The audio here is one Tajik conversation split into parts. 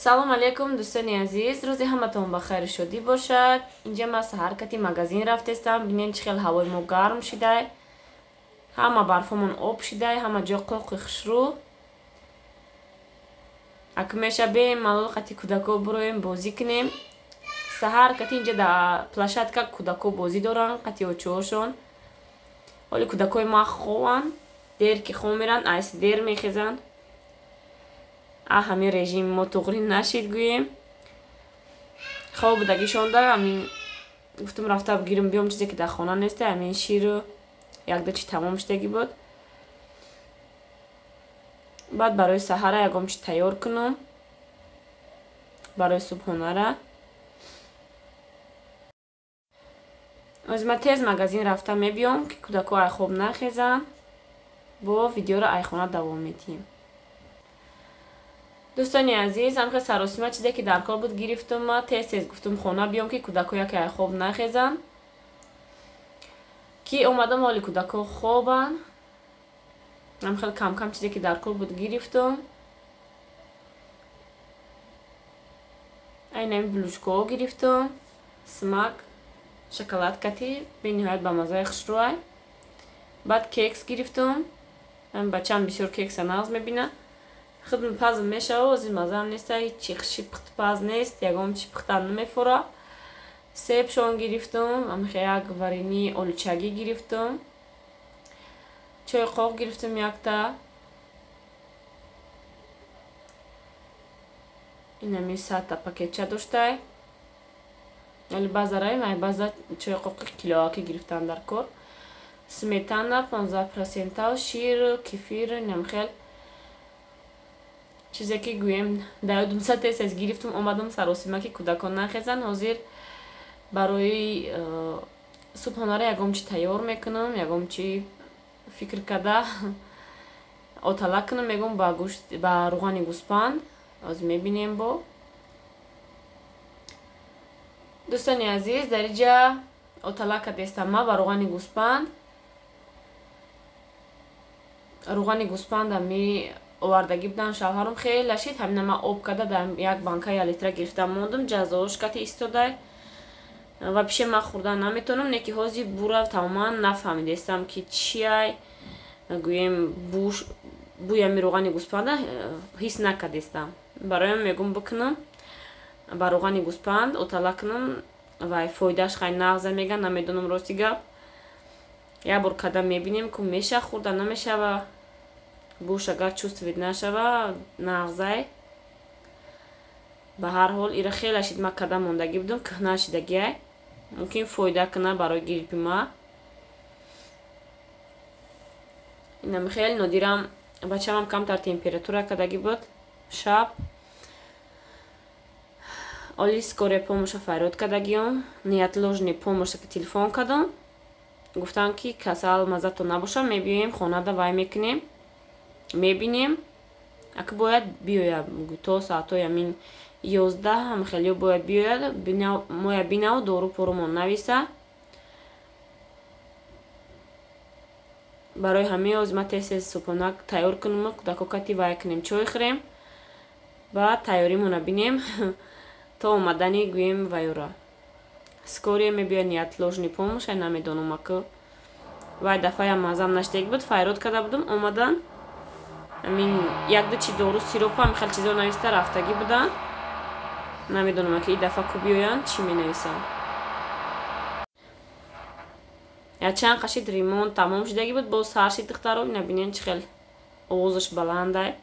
Салом алейкум, дӯстони азиз. Рӯзи ҳаматон ба хайру шодӣ бошад. Инҷа ман саҳар кати магазин рафтестам. Бинен, чӣ хел ҳавои мо гарм шидай. Ҳама барфомон об шидай, ҳама ҷо қоқи хушрӯ. Аку меша бемалол қати кӯдако буроем, бозӣ кунем. Саҳар кати инҷа дар площадка кӯдако бозӣ доранд, қати очоҳошон. Ҳоли кӯдакои ма хованд, дер ки хов меранд, айс дер мехезанд. А ҳамин режими мо туғри нашид, гӯем. Хоб будагишонда ҳамин гуфтум, рафта бигирам биём, чизе ки дар хона неста, ҳамин ширу якда чи тамом шудагӣ буд. Баъд барои саҳара ягон чи тайёр кунам, барои субҳонара. Оз ма тез магазин рафта мебиём, ки кӯдако ай хоб нахезанд. Бо видеоро айхона давом медиҳем. Дӯстони азиз, ҳамхел саросима чизе ки дар кор буд гирифтум. Ма тез тез гуфтум хона биём, ки кӯдако яке ай хоб нахезанд. Ки омадам, ҳоли кӯдако хобанд. Ҳамхел камкам чизе ки дар кор буд гирифтум. Айнами блюшкоҳо гирифтум. Смак шоколад кати бениҳоят ба маззаи хушрӯай. Баъд кекс гирифтум. Бачаам бисёр кекса нағз мебинад. Худм пазм мешава, ози маззаам неста, ҳичи хиши пухтпаз нест, ягон чи пухтан намефора. Себшон гирифтум, амхе як варени олучагӣ гирифтум. Чойи қоқ гирифтум якта. Инами 100-та пакетча доштай. Вале баъза раем, ай баъза чойи қоқи килоакӣ гирифтан дар кор. Сметана 15%, шир, кефир, инамхел чизе ки гӯем дар ёдумса тез тез гирифтум, омадам саросима, ки кӯдакон нахезанд. Ҳозир барои субҳонара ягон чи тайёр мекунам, ягон чи фикр карда отала кунам, мегӯм ба гӯшт, ба рӯғани гӯспанд. Ҳозир мебинем. Бо дӯстони азиз, дар инҷа отала кардестам ма ба рӯғани гӯспанд. Рӯғани гӯспанда ми овардагӣ буданд шавҳарам, хеле шид. Ҳамина ма об карда дар як банка як литра гирифта мондум, ҷазош кати истодай. Ва пише ма хӯрдан наметавонам, не ки ҳозир бура тамоман нафаҳмидестам, ки чиай. Гӯем, буш бӯи ҳами рӯғани гӯспанда ҳис накардестам. Бароям мегӯм, бикунам ба рӯғани гӯспанд отала кунам ва фоидааш хай нағза меган, намедонам, рости гап. Як бор карда мебинем, ку меша хӯрда намешава. Буш агар чувствовать нашава, нағзай. Ба ҳар ҳол ира хеле шид, ма карда мондагӣ будум, кӯҳна шидагиай. Мумкин фоида куна барои гирипи ма. Инам хеле нодирам, бачамам камтар температура кардагӣ буд шаб. Оли скорая помоща фарёд кардагиём, неотложный помоща ки телефон кардам. Гуфтанд, ки касал маззато набоша, мебиёем хонада, вай мекунем, мебинем. Ака бояд биёяд то соатҳои ҳамин 11 ҳам хеле бояд биёяд, моя бинаву дору порумон нависа. Барои ҳамин ҳозир ма тез тез субҳона тайёр кунам, кӯдако кати вай кунем, чой хӯрем, баъд тайёримона бинем то омадани, гӯем, вайёра. Скорая мебиёяд, неотложный помощь, ай намедонам аку. Вай дафъаям маззам наштагӣ буд, файрод карда будум, омадан. Ҳамин якда чи дору, сиропа, ҳамин хел чизо нависта рафтагӣ буданд. Намедонам, ки ин дафъа ку биёянд, чӣ менависанд. Якчанд қашид ремонт тамом шудагӣ буд, боз сар шид, духтаро. Ина бинен, чӣ хел овозаш баландай.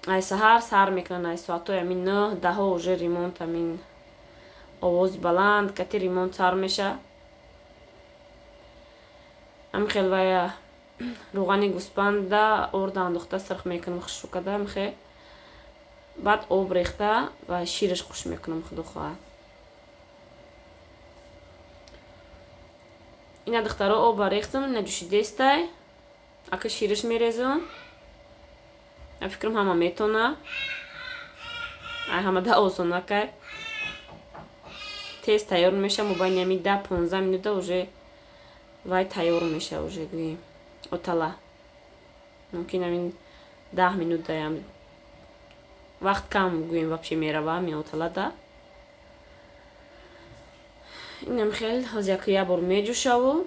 Ай саҳар сар мекунанд, ай соатҳои ҳамин 9, 10-ҳо уже ремонт, ҳамин овози баланд кати ремонт сар меша. Ҳамин хел вая рӯғани гӯспанда орда андохта сирх мекунам, хушрӯ карда ҳамхе. Баъд об рехта ва шираш хуш мекунам, худо хоҳад. Ина, духтаро, оба рехтам, ина ҷӯшидестай. Ака шираш мерезам. Фикрам, ҳама метона. Ай ҳамада осонакай. Тез тайёр меша, мобайни ҳами 10-15 минута уже вай тайёр меша, уже, гӯем, отала. Мумкин ҳамин 10 минут даям вақт кам гӯем вообще мерава ҳамин оталада. Инам хел ҳозир яку як бор меҷӯшаву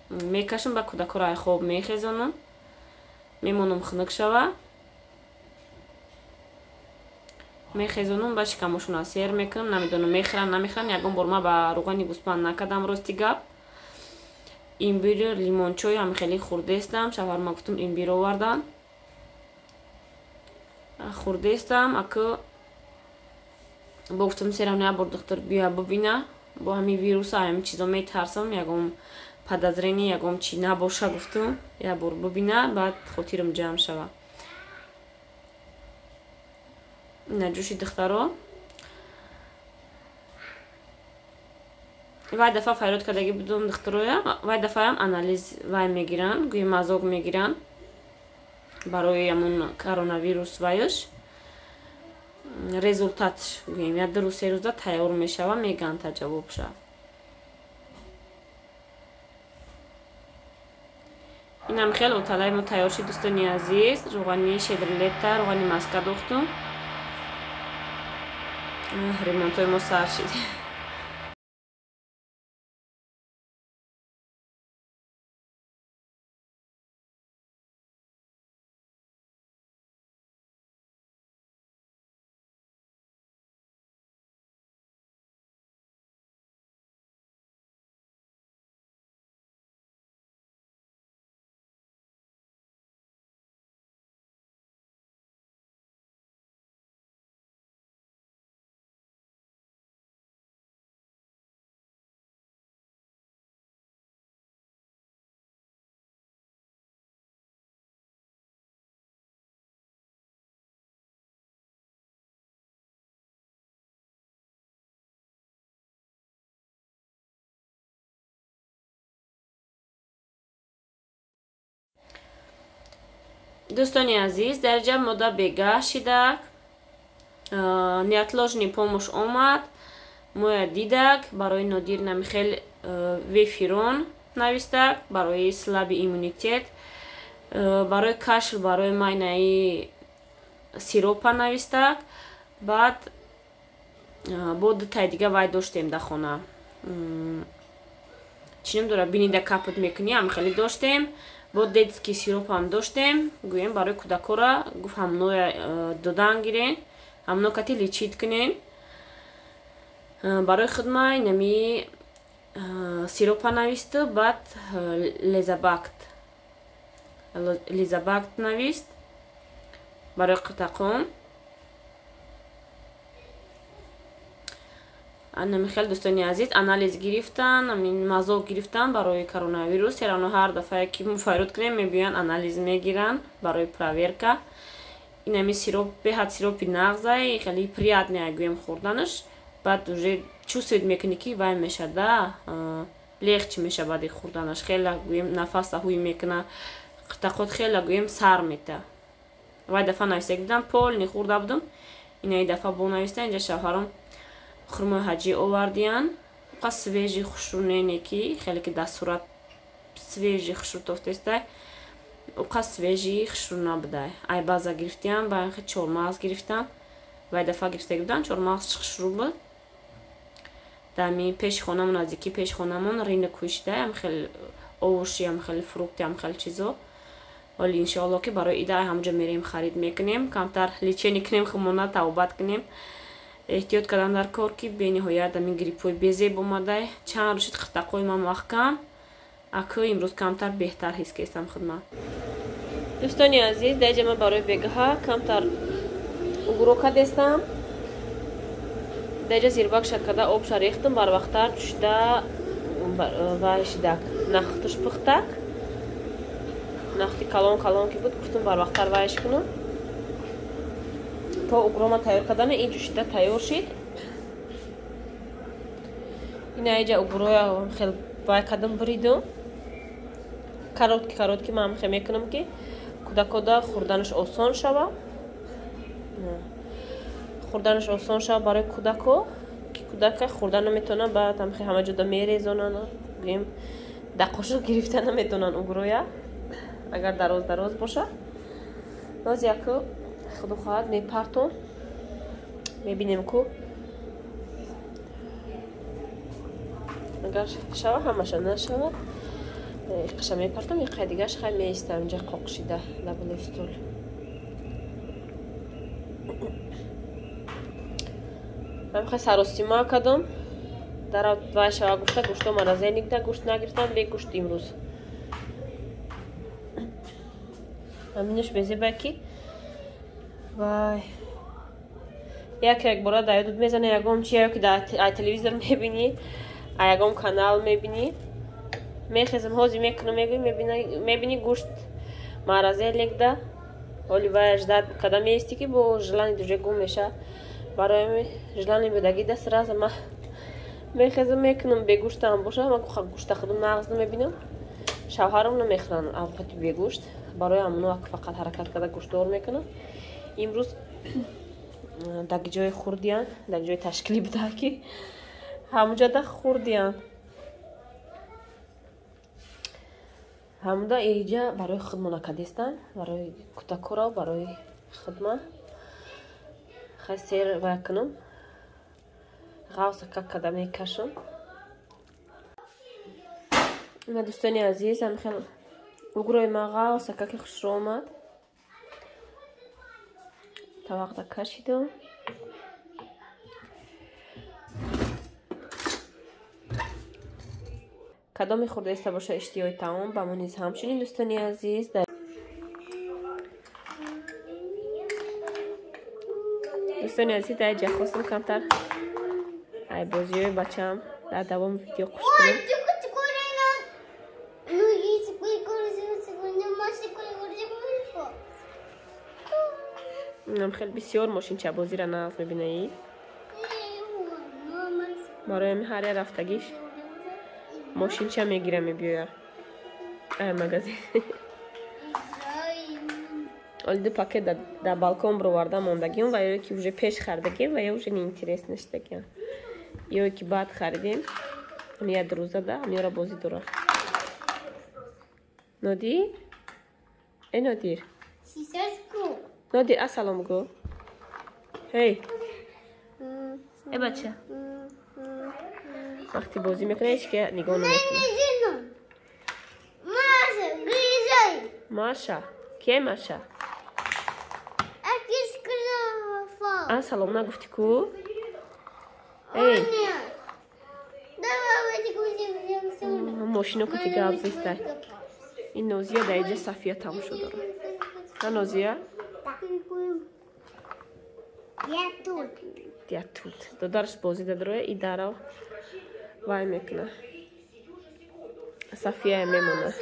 мекашам, ба кӯдакҳоро ай хоб мехезонам, мемонам хунук шава, мехезонам, ба шикамошона сер мекунам. Намедонам мехӯрам намехӯрам, ягон бор ма ба рӯғани гӯспанд накардам, рости гап. Имбир лимончой ҳам хеле хӯрдестам, шавҳарма гуфтум имбир овардан, хӯрдестам. Аку бо гуфтам серам як бор духтур биё бубина, бо ҳамин вируса ҳамин чизо метарсам, ягон подозрение ягон чи набоша, гуфтум як бор бубина, баъд хотирам ҷамъ шава. Ина ҷӯши духтаро. Вай дафъа файрод кардагӣ будум духтароя, вай дафъаам анализ вай мегиранд, гӯи мазок мегиранд барои ҳамун коронавирус вайш результат гӯем як ду рӯз се рӯзда тайёр мешава, мегӯянд та ҷавобша. Инам хел оталаи мо тайёр шид дӯстони азиз. Рӯғани шедрилета, рӯғани маска дохтум. Ремонтои мо сар шид. Дӯстони азиз, дар ҷа мода бегаҳ шидак, неотложный помощь омад, моя дидак, барои Нодир намихел вефирон навистак, барои слабый иммунитет, барои кашл, барои майнаи сиропа навистак. Баъд бо дутаи дига вай доштем дар хона, чӣ ном дора, бинида капот мекунӣ, ҳам хеле доштем. Бо детский сироп ҳам доштем, гӯем барои кӯдакҳоро, гуфт ҳамноя додан гирен, ҳамно кати лечить кунен. Барои худма инами сиропа нависту, баъд лизабакт навист барои қиртақон. Ана михел дӯстони азиз, анализ гирифтан, ҳамин мазок гирифтан барои коронавирус. Серано ҳар дафъае ки мо файрод кунем, мебиёянд анализ мегиранд барои проверка. Инами сироп беҳад сиропи нағзай, хеле приятный гӯем хӯрданаш. Баъд уже чувствует мекунӣ ки вай мешада, легче меша баъди хӯрданаш, хеле гӯем нафаса ҳуй мекуна, қиртақот хеле гӯем сар мета. Вай дафъа нависта будам, полный хӯрда будум. Инаи дафъа бо нависта, инҷа шавҳаром хурмои ҳаҷӣ овардиян, қа свежий хушрӯ нене ки хеле ки дар сурат свежий хушрӯ тофтестай, уқа свежий хушрӯ набудай. Ай база гирифтиян, ба чормағз гирифтан, вай дафъа гирифтаги будан, чормағз хушрӯ буд. Дами пеши хонамон, наздики пеши хонамон рынок кӯшидай, ҳам хел овощи, ҳам хел фрукти, ҳам хел чизо. Вале иншоалло ки барои ида ҳамҷо мерем харид мекунем, камтар лечение кунем, хумона тавбат кунем. Эҳтиёт кардан дар кор ки бениҳоят ҳамин гриппҳои безеб омадай. Чанд рӯз шуд қиртақҳои ман маҳкам, аку имрӯз камтар беҳтар ҳис кестам худма. Дӯстони азиз, дар ҷа ман барои бегаҳа камтар угро кардестам. Дар ҷа зирбак шакада обша рехтам, барвақттар ҷӯшида вай шидак, нахтуш пухтак, нахти калон калон ки буд, гуфтам барвақттар вайш кунам. То угрома тайёр кардана ин ҷӯшида тайёр шид. Ина иҷа угроя хел вай кардам, буридум. Коротки коротки ман хел мекунам ки кӯдакода хӯрданаш осон шава. Хӯрданаш осон шава барои кӯдако, ки кӯдака хӯрда наметавонад, баъд ҳам ҳама ҷода мерезонанд, гӯем дар қошуқ гирифта наметавонанд угроя. Агар дароз дароз боша. Боз яку худо хоҳад мепартом. Мебинем ку. Агар шава ҳамаша нашава. Иқаша мепартом, иқай дигаш хай меистам инҷа қоқшида дар болои стол. Ман хай саросима кардам. Дар вай шава гуфта гӯшто морозильник да гӯшт нагирифтам, бе гӯшт имрӯз. Ҳаминаш безеба ки вай як як бора дар ёдат мезана ягон чи ё ки дар телевизор мебинӣ, ягон канал мебинӣ. Мехезам ҳозир мекунам, мегӯй мебинӣ гӯшт морозильник да оли вай ждать када меисти ки бо желание уже гум меша. Барои желание будагӣ да сразу ма мехезам мекунам бегӯштам боша, ман гӯшта худам нағз намебинам. Шавҳарам намехӯранд авқоти бегӯшт. Барои ҳамоно фақат ҳаракат карда гӯштдор мекунам. Имрӯз дар ҷои хурдиян, дар ҷои ташкилӣ буда ки ҳамуҷада хурдиян. Ҳамуда иҷа барои худмона кадестан, барои кӯдакоро, барои худма. Хай сер вай кунам. Ғавса как када мекашам. Ма дӯстони азиз, ҳам хел угрои ма ғавса каки хушро омад. Тавақда кашидам. Кадоми хурдаиста боша иштиҳои таом ба мо низ ҳамчунин дӯстони азиз. Дӯстони азиз, дар ҷа хостам камтар ай бозиҳои бачаам дар давоми видео қуш кунем. Нам хеле бисёр мошинчабозиро нағз мебинаӣ. Барои ҳамин ҳар як рафтагиш мошинча мегира мебиёя ай магазин. Оли ду пакет дар балкон бироварда мондагим ва ё ки уже пеш харидагим ва ё уже неинтерес нашидагим. Ё ки баъд харидем, ҳамин як рӯза да ҳаминро бозӣ дора. Нодир? Э Нодир? Нодир, ассалом гӯ. Ҳей. Э бача. Вақти бозӣ мекунад ҳеҷ ки нигоҳ намекунад. Маша. Кие Маша? Ассалом нагуфтӣ ку? Эй. Мошино кути гап зистай. Ин Нозия дар иҷа Сафия тамошо дорад. На Нозия? Я тут. Додараш бозӣ дадроя и дарав вай мекуна. Сафия мемона.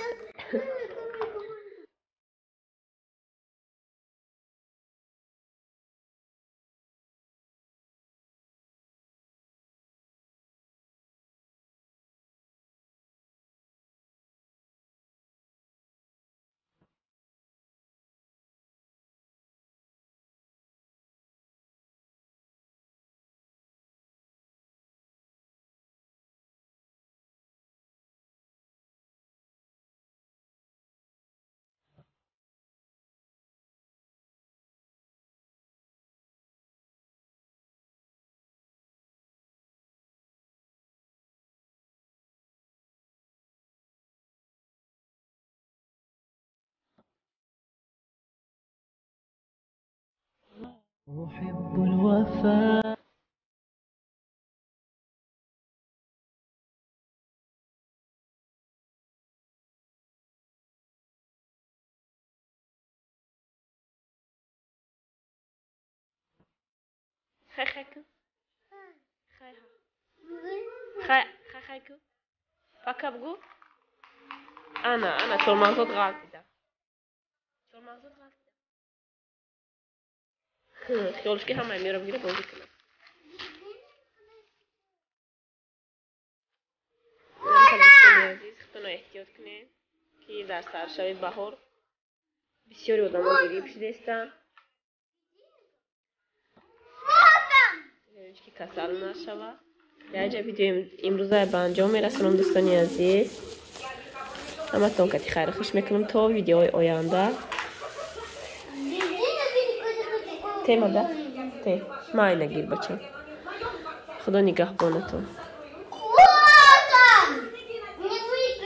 أحب الوفاء. خي خيكو خي خي خي خيكو فكا بگو. أنا چرمغزات غلطیدم. چرمغزات غلطیدم. خیالش که همه میرم گیره بازی کنم. عزیز خودتون احتیاط کنین که در سرشوی بهار بسیاری آدم‌ها گریپ شده‌استند. که کسل نشود. در اینجا ویدیو امروز به انجام میرسونم دوستانی عزیز. Ҳаматон кати хайру хуш мекунам то видеои оянда. Темада те майна гир, бача. Худо нигаҳбонатон.